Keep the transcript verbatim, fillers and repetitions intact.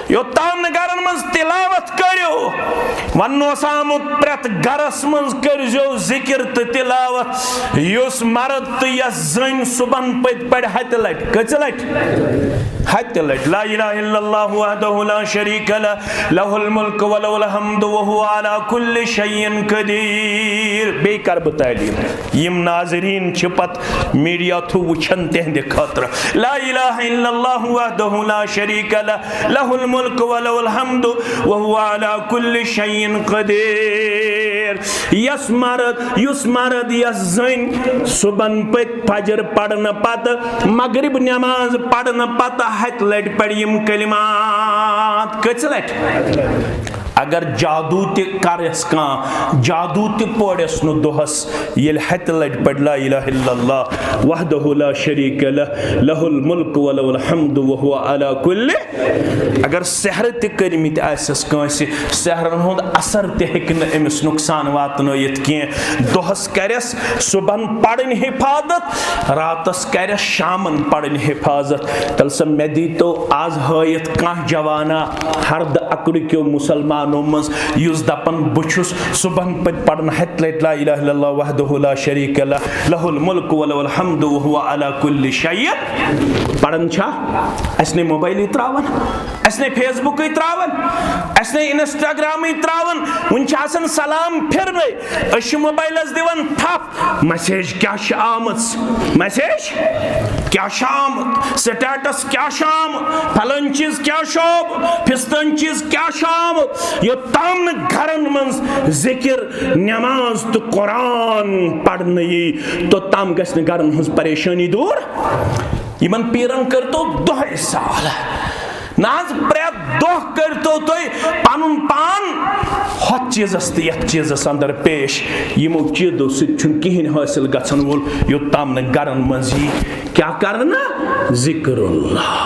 یوٚتام نہٕ گرن منٛز تلاوت کٔرِو، وننہٕ اوس آمُت، پرٛٮ۪تھ گرس منٛز کٔرۍزیو ذکر تہٕ تلاوت۔ یُس مرد تہٕ یۄس زٔنۍ صبحن پٔتۍ پڑِ ہتہِ لٹہِ، کٔژِ لٹہِ؟ ہتہِ لٹہِ۔ لا الہ الا اللہ وحدہ لا شریک لہ، لہ الملک ولہ الحمد وہو علی کل شیء قدیر۔ بیٚیہِ کرٕ بہٕ تعلیٖم۔ یِم ناظریٖن چھِ پتہٕ میڈیا تھرو وٕچھان تِہنٛدِ خٲطرٕ۔ لا الہ الا اللہ وحدہ لا شریک لہ، لہ الملک ولہ الحمد وہو علی کل شیء قدیر۔ یس مرد، یُس مرد، یس زٔنۍ صبحن پٔتۍ فجر پرنہٕ پتہٕ، مغرب نماز پرنہٕ پتہٕ ہتہِ لٹہِ پرِ یِم کلمات۔ کٔژِ لٹہِ؟ اگر جادو تہِ کرٮ۪س کانٛہہ، جادو تہِ پورٮ۪س نہٕ دۄہس، ییٚلہِ ہتہِ لٹہِ پرِ لا الہ الا اللہ وحدہ لا شریک لہ، لہ الملک ولہ الحمد وہو علی کل۔ اگر سحر تہِ کٔرمٕتۍ آسٮ۪س کٲنٛسہِ، سحرن ہُنٛد اثر تہِ ہیٚکہِ نہٕ أمِس نۄقصان واتنٲیِتھ کینٛہہ۔ دۄہس کرٮ۪س صبحن پرٕنۍ حفاظت، راتس کرٮ۪س شامن پرٕنۍ حفاظت۔ تیٚلہِ سا مےٚ دیٖتو آز ہٲیِتھ کانٛہہ جوانا ہردٕ اکڑٕ کیو مسلمانو منٛز، یُس دپان، بہٕ چھُس صبحن پتہٕ پران ہتہِ لٹہِ لا الہ الا اللہ وحدہ لا شریک لہ، لہ الملک ولہ الحمد وہو علی کل شیء۔ پران چھا؟ اسہِ نے موبایلٕے تراوان، اسہِ نے فیس بُکٕے تراوان، اسہِ نے انسٹاگرامٕے تراوان۔ وُنہِ چھِ آسان سلام پھرنے، أسۍ چھِ موبایلس دِوان تھپھ۔ میسیج کیٛاہ چھِ آمٕژ؟ میسیج کیٛاہ چھِ آمُت؟ سٹیٹس کیٛاہ چھِ آمُت؟ فلٲنۍ چیٖز کیٛاہ چھُ آمُت؟ فستٲنۍ چیٖز کیٛاہ چھُ آمُت؟ یوٚتام نہٕ گرن منٛز ذکر، نماز تہٕ قرآن پرنہٕ یی، توٚتام گژھِ نہٕ گرن ہٕنٛز پریشٲنی دوٗر۔ یِمن پیٖرن کٔرۍتو دۄہے سوال۔ نہ حظ، پرٛٮ۪تھ دۄہ کٔرۍتو تُہۍ پنُن پان ہۄتھ چیٖزس تہٕ یتھ چیٖزس اندر پیش۔ یِمو چیٖزو سۭتۍ چھُنہٕ کِہیٖنۍ حٲصِل گژھن وول، یوٚتام نہٕ گرن منٛز یی کیٛاہ کرنہٕ؟ ذکر اللہ۔